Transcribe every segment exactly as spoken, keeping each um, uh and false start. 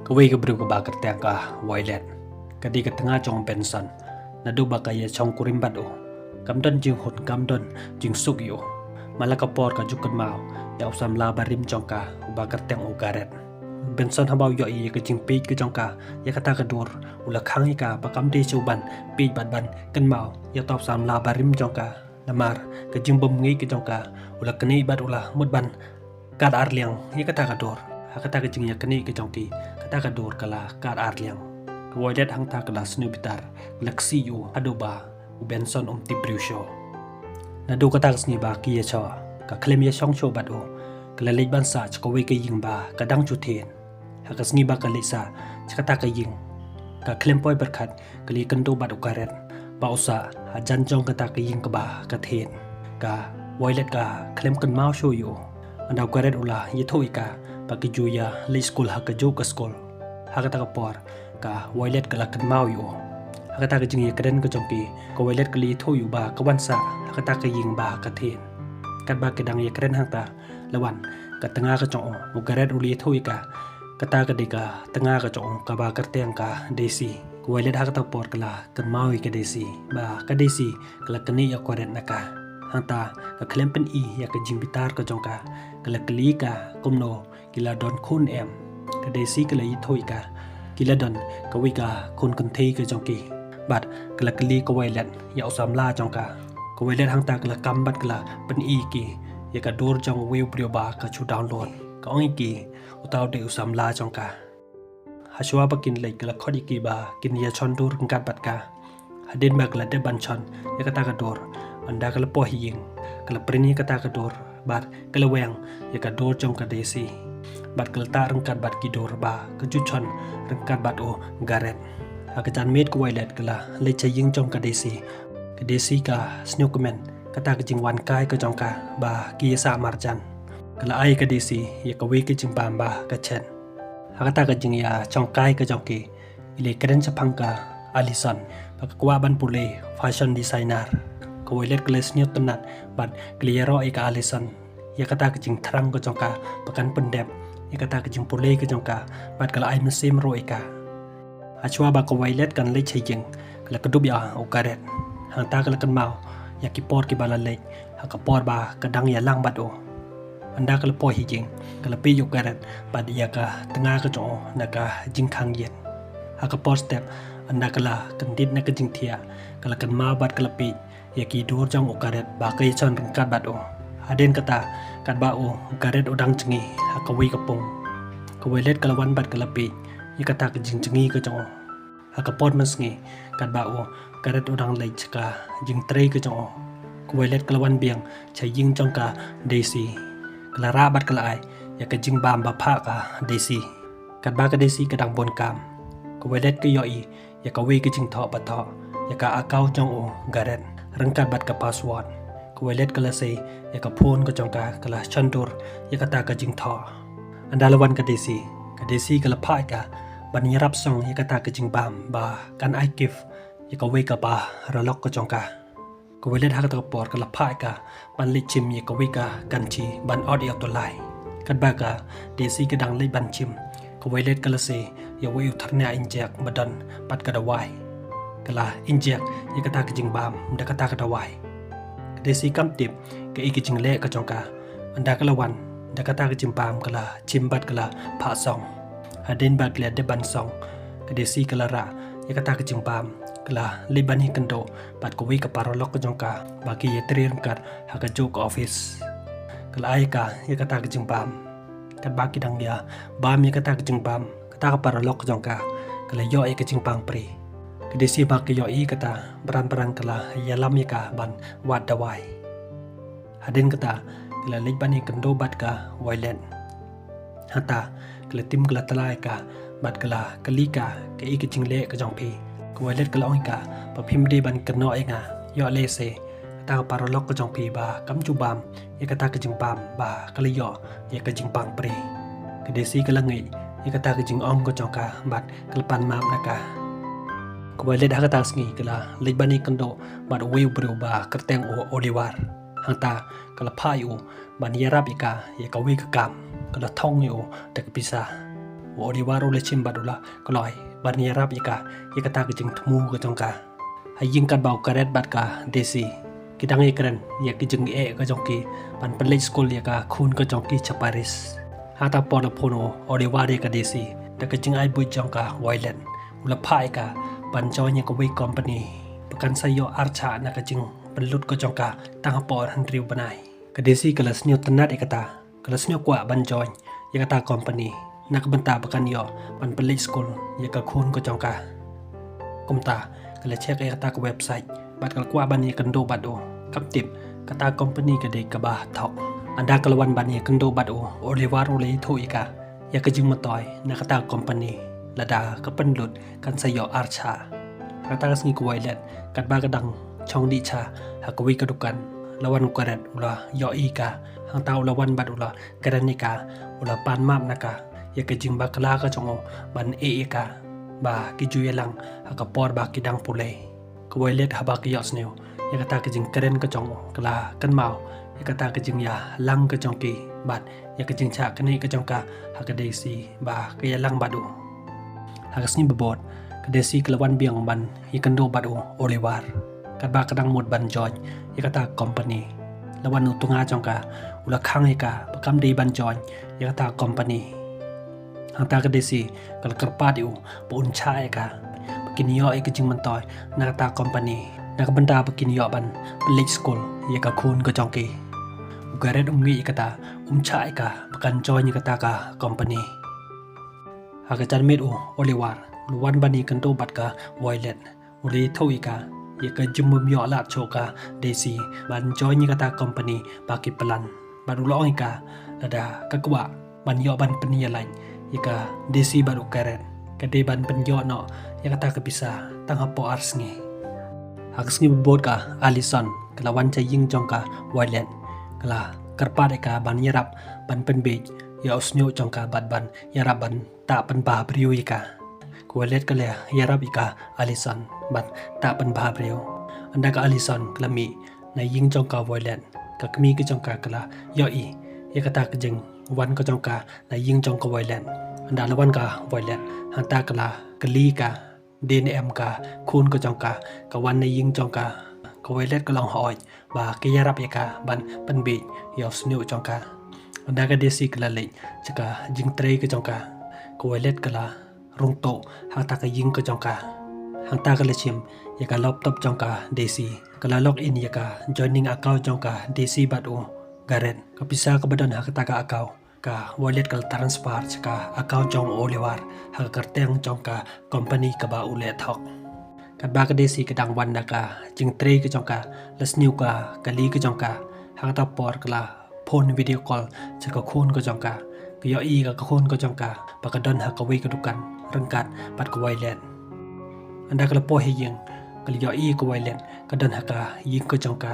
Kawei ka briew kaba kyrteng ka Violet, ka dei ka tnga jong u Benson. Naduh ba ka ïashong kurim bad u, kam don jinghun, kam don jingsuk ïa u. Mala ka por ka ju kynmaw ïa u samla barim jong ka uba kyrteng u Garrett. Benson haba u ïohi ïa ka jingpeit ka jong ka ïa kata ka dur, u la khang ïa ka ba kam dei shuh ban peit bad ban kynmaw ïa uta u samla barim jong ka. Namar ka jingbymngeit ka jong ka, u la knieh bad u la mut ban kad arliang ïa kata ka dur. Ha kata ka jingïaknieh ka jong ki, kata ka dur ka la kad arliang. Ka Violet hangta ka la sniew bitar, ka la ksih ïa u haduh ba u Benson um tip briew shuh. Naduh kata ka sngi ba ki ïashoh, ka khlem ïashong shuh bad u, ka la leit ban sah sha kawei ka ïing ba ka dang ju thied. Ha ka sngi ba ka leit sah sha kata ka ïing, ka khlem poi pyrkhat ka la ïakynduh bad u Garrett ba u sah hajan jong kata ka ïing kaba ka thied. Ka Violet ka khlem kynmaw shuh ïa u. Ynda u Garrett u la ïathuh ïa ka ba ki ju ïa leit skul ha kajuh ka skul, ha kata ka por ka Violet ka la kynmaw ïa u. Ha kata ka jingïakren ka jong ki, ka Violet ka la ïathuh ïa u ba ka wan sah ha kata ka ïing ba ka thied. Katba ki dang ïakren hangta, la wan ka tnga ka jong u, u Garrett u la ïathuh ïa ka. Kata ka dei ka tnga ka jong u kaba kyrteng ka Daisy. Ka Violet ha kata ka por ka la kynmaw ïa ka Daisy, ba ka Daisy ka la knieh ïa u Garrett na ka. Hangta ka khlem pyni ïa ka jingbitar ka jong ka, ka la kylli ka kumno ki la don khun em. Ka Daisy ka la ïathuh ïa ka, ki la don kawei ka khun kynthei ka jong ki. Bad ka la kylli ka Violet ïa u samla jong ka. Ka Violet hangta ka la kam bad ka la pyni ïa ki ïa ka dur jong uwei u briew ba ka ju download. Ka ong ïa ki, uta u dei u samla jong ka. Hashwa ba kin leit ka la khot ïa ki ba kin ïashon dur ryngkat bad ka. Hadien ba ka la dep ban shon ïa kata ka dur, ynda ka la poi ha ïing, ka la print ïa kata ka dur bad ka la weng ïa ka dur jong ka Daisy. Bad ka la tah ryngkat bad ki dur ba ka ju shon ryngkat bad u Garrett. Ha ka janmiet ka Violet ka la leit sha ïing jong ka Daisy. Ka Daisy ka sngewkmen kata ka jingwan kai ka jong ka ba ki ïasah marjan. Ka la ai ka Daisy ïa kawei ka jingbam ba ka shet. Ha kata ka jingïashong kai ka jong ki, i la kren shaphang ka Allison ba ka kwah ban pule fashion designer. Ka Violet ka la sngewtynnat bad ka la ïaroh ïa ka Allison ïa kata ka jingthrang ka jong ka ba kan pyndep ïa kata ka jingpule ka jong ka, bad ka la ai mynsiem ruh ïa ka. Hashwa ba ka Violet kan leit sha ïing, ka la kdup ïa u Garrett. Hangta ka la kynmaw ïa ki por kiba la leit, ha ka por ba ka dang ïalang bad u. Ynda ka la poi ha ïing, ka la peit ïa u Garrett bad ïa ka tnga ka jong u na ka jingkhang ïit. Ha ka por step, ynda ka la kyndit na ka jingthiah, ka la kynmaw bad ka la peit ïa ki dur jong u Garrett ba ka ïashon ryngkat bad u. Hadien kata, katba u Garrett u dang jngi ha kawei ka pung, ka Violet ka la wan bad ka la peit ïa kata ka jingjngi ka jong u. Ha ka por mynsngi, katba u Garrett u dang leit sha ka jingtrei ka jong u, ka Violet ka la wan biang sha ïing jong ka Daisy. Ka la rah bad ka la ai ïa ka jingbam ba phah ka Daisy. Katba ka Daisy ka dang bun kam, ka Violet ka ïohi ïa kawei ka jingthoh ba thoh ïa ka account jong u Garrett ryngkat bad ka password. Ka Violet ka la sei ïa ka phone ka jong ka, ka la shon dur ïa kata ka jingthoh. Ynda la wan ka Daisy, ka Daisy ka la phah ïa ka ban ïarap song ïa kata ka jingbam ba kan ai gift ïa kawei ka paralok ka jong ka. Ka Violet ha kata ka por ka la phah ïa ka ban leit shim ïa kawei ka kynshi ban ot ïa u tyllai. Katba ka Daisy ka dang leit ban shim, ka Violet ka la sei ïa uwei u thyrniang injek ba don bad ka dawai. Ka la injek ïa kata ka jingbam da kata ka dawai. Ka Daisy kam tip kaei ka jingleh ka jong ka. Ynda ka la wan da kata ka jingbam, ka la shim bad ka la phah song. Hadien ba ki la dep ban song, ka Daisy ka la rah ïa kata ka jingbam, ka la leit ban ïakynduh bad kawei ka paralok ka jong ka ba ki ïatrei ryngkat ha kajuh ka office. Ka la ai ïa ka ïa kata ka jingbam. Katba ki dang ïa bam ïa kata ka jingbam, kata ka paralok ka jong ka, ka la ïoh ïa ka jingpang pyrthei. Ka Daisy ba ka ïohi kata, bran bran ka la ïalam ïa ka ban wad dawai. Hadien kata, ka la leit ban ïakynduh bad ka Violet. Hangta, ka la tim ka la tla ïa ka bad ka la kylli ka, kaei ka jingleh ka jong phi. Ka Violet ka la ong ïa ka ba phim dei ban kynnoh ïa nga. Ïoh lehse kata ka paralok ka jong phi ba kam ju bam ïa kata ka jingbam ba ka la ïoh ïa ka jingpang pyrthei. Ka Daisy ka la ngeit ïa kata ka jingong ka jong ka bad ka la pan map na ka. Ka Violet ha kata ka sngi ka la leit ban ïakynduh bad uwei u briew ba kyrteng u Oliver. Hangta ka la phah ïa u ban ïarap ïa ka ïa kawei ka kam. Ka la thong ïa u da ka pisa. Oliver u la shim bad u la kloi ban ïarap ïa ka ïa kata ka jingthmu ka jong ka. Ha ïing katba u Gareth bad ka Daisy ki dang ïakren ïa ki jingeh ka jong ki ban pynleit skul ïa ka khun ka jong ki sha Paris. Hata por la phone u Oliver ïa ka Daisy da ka jingai buit jong ka Violet, u la phah ïa ka ban join ïa kawei company ba kan sa ïoh arshah na ka jingpynlut ka jong ka tang hapoh hynriew bnai. Ka Daisy ka la sngewtynnat ïa kata, ka la sngew kwah ban join ïa kata company na ka bynta ba kan ïoh ban pynleit skul ïa ka khun ka jong ka. Kumta ka la check ïa kata ka website bad ka la kwah ban ïakynduh bad u. Kam tip kata company ka dei kaba thok. Ynda ka la wan ban ïakynduh bad u, Oliver u la ïathuh ïa ka ïa ka jingmyntoi na kata company lada ka pynlut kan sa ïoh arshah. Kata ka sngi ka Violet katba ka dang shong dih sha ha kawei ka dukan, la wan u Gareth u la ïohi ïa ka. Hangta u la wan bad u la kren ïa ka, u la pan map na ka ïa ka jingbakla ka jong u ban ïeh ïa ka ba ki ju ïalang ha ka por ba ki dang pule. Ka Violet haba ka ïohsngew ïa kata ka jingkren ka jong u, ka la kynmaw ïa kata ka jingïalang ka jong ki bad ïa ka jingshah kane ka jong ka ha ka Daisy ba ka ïalang bad u. Ha ka sngi ba bud ka Daisy ka la wan biang ban ïakynduh bad u Oliver katba ka dang mut ban join ïa kata company. La wan u tnga jong ka, u la khang ïa ka ba kam dei ban join ïa kata company. Hangta ka Daisy ka la kyrpad ïa u ba un shah ïa ka ba kin ïoh ïa ka jingmyntoi na kata company na ka bynta ba kin ïoh ban pynleit skul ïa ka khun ka jong ki. U Gareth um ngeit ïa kata, um shah ïa ka ba kan join ïa kata ka company. Ha ka janmiet u Oliver u la wan ban ïakynduh bad ka Violet, u la ïathuh ïa ka ïa ka jingbym ïoh lad shuh ka Daisy ban join ïa kata company ba ki plan. Bad u la ong ïa ka lada ka kwah ban ïoh ban pynïalait ïa ka Daisy bad u Gareth, ka dei ban pynïoh noh ïa kata ka pisa tang hapoh ar sngi. Ha ka sngi ba bud ka Alison ka la wan sha ïing jong ka Violet, ka la kyrpad ïa ka ban ïarap ban pynbiej ïa u shñiuh jong ka bad ban ïarap ban tah pynbha briew ïa ka. Ka Violet ka la ïarap ïa ka Alison ban tah pynbha briew. Ynda ka Alison ka la mih na ïing jong ka Violet, ka kmie ka jong ka ka la ïohi ïa kata ka jingwan ka jong ka na ïing jong ka Violet. Ynda la wan ka Violet, hangta ka la kylli ka dei ne em ka khun ka jong ka ka wan na ïing jong ka. Ka Violet ka la ong hooid ba ka ïarap ïa ka ban pynbiej ïa u shñiuh jong ka. Ynda ka Daisy ka la leit sha ka jingtrei ka jong ka, ka Violet ka la rung tuh hangta ka ïing ka jong ka. Hangta ka la shim ïa ka laptop jong ka Daisy, ka la log in ïa ka joining account jong ka Daisy bad u Gareth. Ka pisa kaba don ha kata ka account ka Violet ka la transfer sha ka account jong u Oliver ha ka kyrteng jong ka company kaba u leh thok. Katba ka Daisy ka dang wan na ka jingtrei ka jong ka, la sniew ka kali ka jong ka. Ha kata por ka la phone video call sha ka khun ka jong ka. Ka ïohi ka khun ka jong ka ba ka don ha kawei ka dukan ryngkat bad ka Violet. Ynda ka la poi ha ïing, ka la ïohi ka Violet ka don ha ka ïing ka jong ka.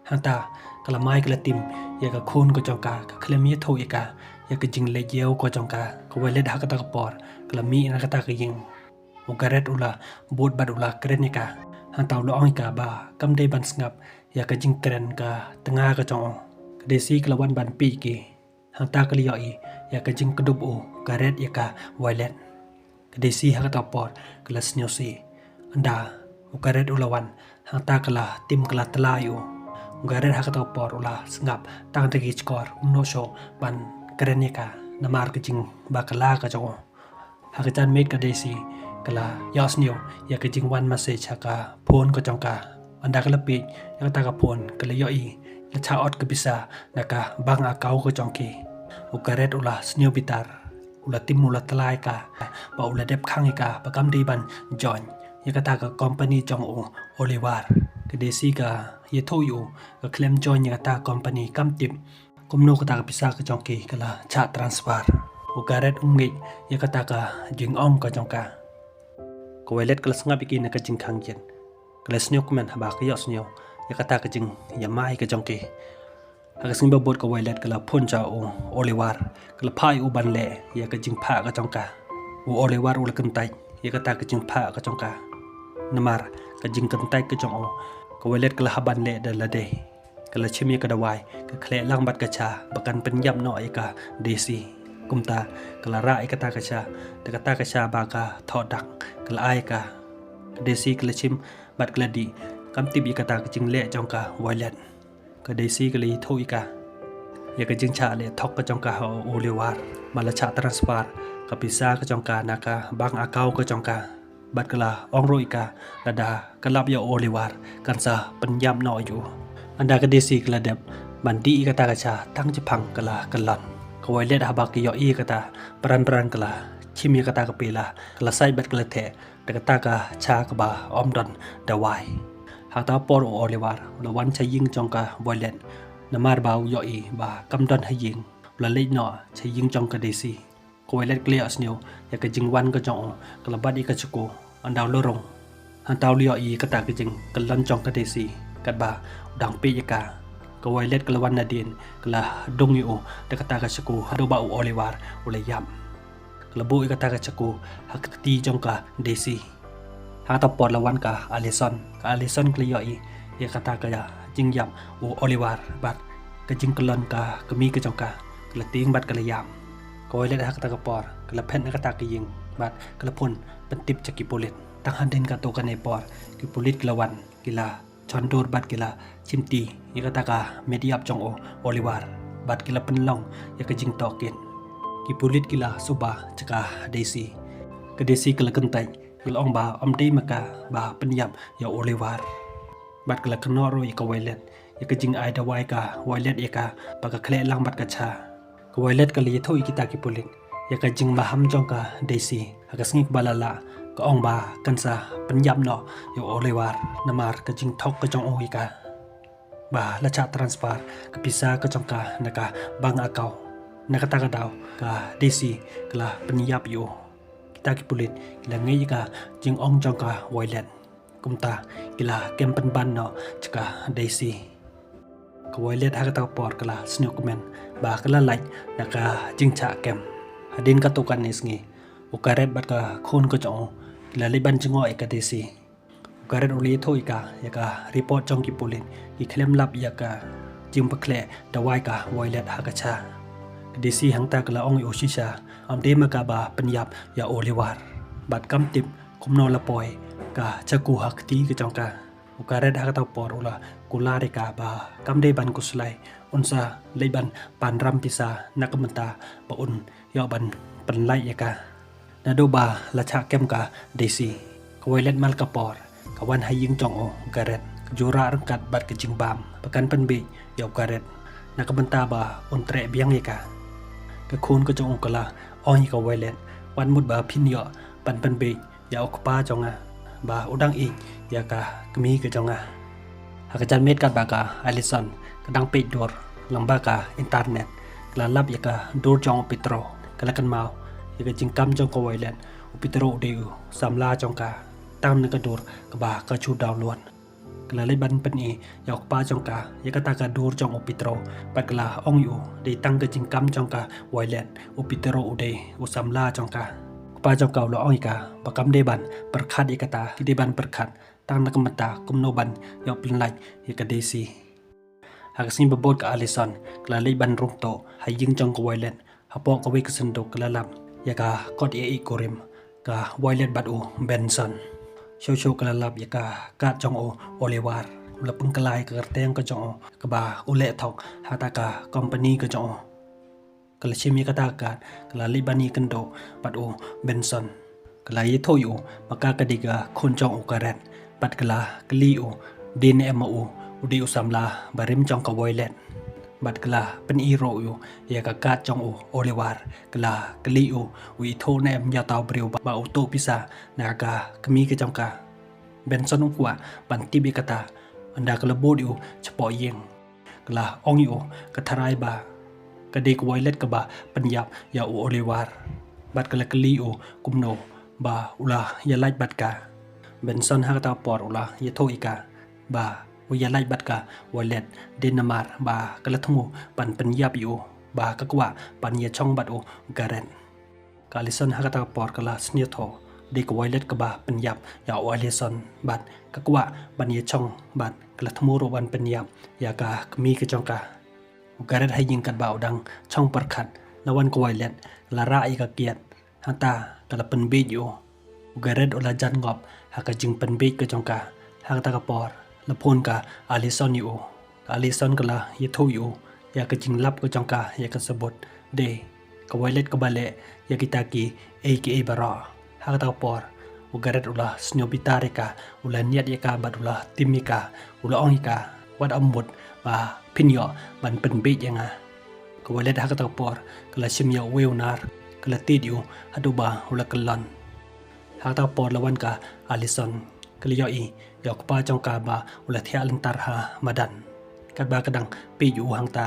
Hangta ka la mai ka la tim ïa ka khun ka jong ka, ka khlem ïathuh ïa ka ïa ka jingleh ïew ka jong ka. Ka Violet ha kata ka por ka la mih na kata ka ïing. U Gareth u la bud bad u la kren ïa ka. Hangta u la ong ïa ka ba kam dei ban sngap ïa ka jingkren ka tnga ka jong u. Ka Daisy ka la wan ban peit ïa ki. Hangta ka la ïohi ïa ka jingkdup u Gareth ïa ka Violet. Ka Daisy ha kata ka por ka la sniew sih. Ynda u Gareth u la wan, hangta ka la tim ka la tla ïa u. U Gareth ha kata ka por u la sngap tang da ki shkor, um noh shuh ban kren ïa ka namar ka jingbakla ka jong u. Ha ka janmiet ka Daisy ka la ïohsniew ïa ka jingwan message ha ka phone ka jong ka. Ynda ka la peit ïa kata ka phone ka la ïohi la shah ot ka pisa na ka bank account ka jong ki. U Gareth u la sniew bitar, u la tim u la tla ïa ka ba u la dep khang ïa ka ba kam dei ban join ïa kata ka company jong u Oliver. Ka Daisy ka ïathuh ïa u ka khlem join ïa kata ka company, kam tip kumno kata ka pisa ka jong ki ka la shah transfer. U Gareth um ngeit ïa kata ka jingong ka jong ka. Ka Violet ka la sngap ïa ki na ka jingkhang ïit. Ka la sniew kmen haba ka ïohsniew ïa kata ka jingïamai ka jong ki. Ha ka sngi ba bud ka Violet ka la phone sha u Oliver, ka la phah ïa u ban leh ïa ka jingphah ka jong ka. U Oliver u la kyntait ïa kata ka jingphah ka jong ka. Namar ka jingkyntait ka jong u, ka Violet ka la hap ban leh da lade. Ka la shim ïa ka dawai, ka khleh lang bad ka sha ba kan pynïap noh ïa ka Daisy. Kumta ka la rah ïa kata ka sha, da kata ka sha ba ka thoh dak ka la ai ka. Ka Daisy ka la shim bad ka la dih, kam tip ïa kata ka jingleh jong ka Violet. Ka Daisy ka la ïathuh ïa ka ïa ka jingshah leh thok ka jong ka ha u Oliver, ba la shah transfer ka pisa ka jong ka na ka bank account ka jong ka. Bad ka la ong ruh ïa ka, lada ka lap ïa u Oliver kan sa pynïap noh ïa u. Ynda ka Daisy ka la dep ban dih ïa kata ka sha, tang jiphang ka la kyllon. Ka Violet haba ka ïohi ïa kata, bran bran ka la shim ïa kata ka pila, ka la sait bad ka la theh da kata ka sha kaba ym don dawai. Ha kata ka por u Oliver u la wan sha ïing jong ka Violet, namar ba u ïohi ba kam don ha ïing. U la leit noh sha ïing jong ka Daisy. Ka Violet ka la ïohsngew ïa ka jingwan ka jong u, ka la bat ïa ka shaku. Ynda u la rung, hangta u la ïohi ïa kata ka jingkyllon jong ka Daisy katba u dang peit ïa ka. Ka Violet ka la wan nadien, ka la dung ïa u da kata ka shaku haduh ba u Oliver u la ïap. Ka la buh ïa kata ka shaku ha ka kti jong ka Daisy. Ha kata ka por la wan ka Allison. Ka Allison ka la ïohi ïa kata ka jingïap u Oliver bad ka jingkyllon ka kmie ka jong ka. Ka la tieng bad ka la ïap. Ka Violet ha kata ka por ka la phet na kata ka ïing bad ka la phone pyntip sha ki pulit. Tang hadien katto katne por ki pulit ki la wan, ki la shon dur bad ki la shimti ïa kata ka met ïap jong u Oliver bad ki la pynlong ïa ka jingtohkit. Ki pulit ki la suba sha ka Daisy. Ka Daisy ka la kyntait, ka la ong ba ym dei ma ka ba pynïap ïa u Oliver. Bad ka la kynnoh ruh ïa ka Violet ïa ka jingai dawai ka Violet ïa ka ba ka khleh lang bad ka sha. Ka Violet ka la ïathuh ïa kita ki pulit ïa ka jingmaham jong ka Daisy. Ha ka sngi kaba la lah, ka ong ba kan sa pynïap noh ïa u Oliver namar ka jingthok ka jong u ïa ka, ba la shah transfer ka pisa ka jong ka na ka bank account. Na kata ka daw ka Daisy ka la pynïap ïa u. Kita ki pulit ki la ngeit ïa ka jingong jong ka Violet. Kumta ki la kem pynban noh sha ka Daisy. Ka Violet ha kata ka por ka la sngewkmen ba ka la lait na ka jingshah kem. Hadien katto katne sngi, u Garrett bad ka khun ka jong u ki la leit ban jngoh ïa ka Daisy. U Garrett u la ïathuh ïa ka ïa ka report jong ki pulit, ki khlem lap ïa ka jingpynkhleh dawai ka Violet ha ka sha. Ka Daisy hangta ka la ong ïa u shisha, ym dei ma ka ba pynïap ïa u Oliver. Bad kam tip kumno la poi ka shaku ha kti ka jong ka. U Garrett ha kata ka por u la kular ïa ka ba kam dei ban khuslai, un sa leit ban pan ram pisa na ka bynta ba un ïoh ban pynlait ïa ka. Naduh ba la shah kem ka Daisy, ka Violet man la ka por ka wan ha ïing jong u Garrett, ka ju rah ryngkat bad ka jingbam ba kan pynbiej ïa u Garrett na ka bynta ba un treh biang ïa ka. Ka khun ka jong u ka la ong ïa ka Violet, wat mut ba phin ïoh ban pynbiej ïa u kpa jong nga ba u dang ïeit ïa ka kmie ka jong nga. Ha ka janmiet katba ka Allison ka dang peit dur lyngba ka internet, ka la lap ïa ka dur jong u Pietro. Ka la kynmaw ïa ka jingkam jong ka Violet, u Pietro u dei u samla jong ka. Tang na ka dur kaba ka ju download, ka la leit ban pyni ïa u kpa jong ka ïa kata ka dur jong u Pietro. Bad ka la ong ïa u, dei tang ka jingkam jong ka Violet, u Pietro u dei u samla jong ka. U kpa jong ka u la ong ïa ka ba kam dei ban pyrkhat ïa kata, ki dei ban pyrkhat tang na ka bynta kumno ban ïoh pynlait ïa ka Daisy. Ha ka sngi ba bud ka Allison ka la leit ban rung tuh ha ïing jong ka Violet. Hapoh kawei ka synduk ka la lap ïa ka kot ïa i kurim ka Violet bad u Benson. Shuh shuh ka la lap ïa ka kad jong u Oliver, u la pynkylla ïa ka kyrteng ka jong u kaba u leh thok ha kata ka company ka jong u. Ka la shim ïa kata ka kad, ka la leit ban ïakynduh bad u Benson. Ka la ïathuh ïa u ba ka ka dei ka khun jong u Garrett bad ka la kylli ïa u dei ne em ma u u dei u samla barim jong ka Violet. Bad ka la pyni ruh ïa u ïa ka kad jong u Oliver. Ka la kylli ïa u, u ithuh ne em ïa uta u briew ba u tuh pisa na ka kmie ka jong ka. Benson u kwah ban tip ïa kata, ynda ka la bud ïa u shapoh ïing. Ka la ong ïa u, ka tharai ba ka dei ka Violet kaba pynïap ïa u Oliver. Bad ka la kylli ïa u kumno ba u la ïalait bad ka. Benson ha kata ka por u la ïathuh ïa ka ba u ïalait bad ka Violet dei namar ba ka la thmu ban pynïap ïa u, ba ka kwah ban ïashong bad u Garrett. Ka Allison ha kata ka por ka la sngewthuh, dei ka Violet kaba pynïap ïa u Allison bad ka kwah ban ïashong bad ka la thmu ruh ban pynïap ïa ka kmie ka jong ka. U Garrett ha ïing katba u dang shong pyrkhat, La wan ka Violet, la rah ïa ka kiad, hangta ka la pynbiej ïa u. U Garrett u la jan ngop ha ka jingpynbiej ka jong ka. Ha kata ka por la phone ka Allison ïa u. Ka Allison ka la ïathuh ïa u ïa ka jinglap ka jong ka ïa ka sabut. Dei ka Violet kaba leh ïa kita kiei kiei baroh. Ha kata ka por u Garrett u la sngewbitar ïa ka, u la niad ïa ka bad u la tim ïa ka, u la ong ïa ka, wat ym mut ba phin ïoh ban pynbiej ïa nga. Ka Violet ha kata ka por ka la shim ïa uwei u nar, ka la tied ïa u haduh ba u la kyllon. Ha kata ka por la wan ka Allison, ka la ïohi ïa u kpa jong ka ba u la thiah lynter ha madan, katba ka dang peit ïa u hangta.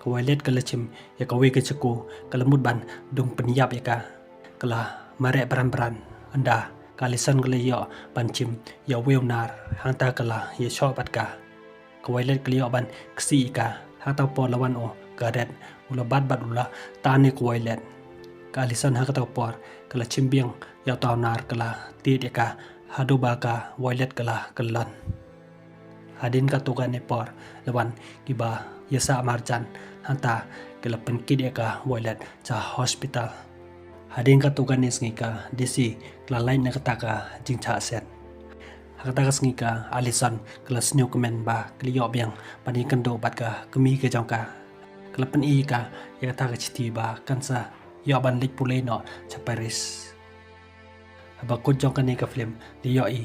Ka Violet ka la shim ïa kawei ka shaku, ka la mut ban dung pynïap ïa ka. Ka la mareh bran bran. Ynda ka Allison ka la ïoh ban shim ïa uwei u nar, hangta ka la ïashoh bad ka. Ka Violet ka la ïoh ban ksih ïa ka. Ha kata ka por la wan u Garrett, u la bat bad u la tan ïa ka Violet. Ka Allison ha kata ka por ka la shim biang ïa uta u nar, ka la tied ïa ka haduh ba ka Violet ka la kyllon. Hadien katto katne por la wan kiba ïasah marjan, hangta ki la pynkit ïa ka Violet sha hospital. Hadien katto katne sngi ka D C ka la lait na kata ka jingshah set. Ha kata ka sngi ka Allison ka la sngewkmen ba ka la ïoh biang ban ïakynduh bad ka kmie ka jong ka. Ka la pyni ïa ka ïa kata ka shithi ba kan sa ïoh ban leit pule noh sha Paris. Haba kut jong kane ka film la ïohi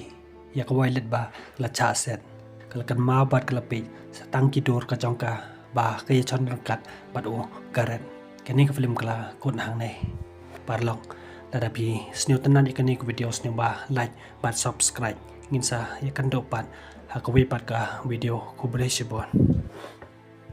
ïa ka Violet ba ka la shah set, ka la kynmaw bad ka la peit sa tang ki dur ka jong ka ba ka ïashon ryngkat bad u Garrett. Kane ka film ka la kut hangne. Paralok, lada phi sngewtynnat ïa kane ka video, sngewbha like bad subscribe. Ngin sa ïakynduh pat ha kawei pat ka video. Khublei shibun.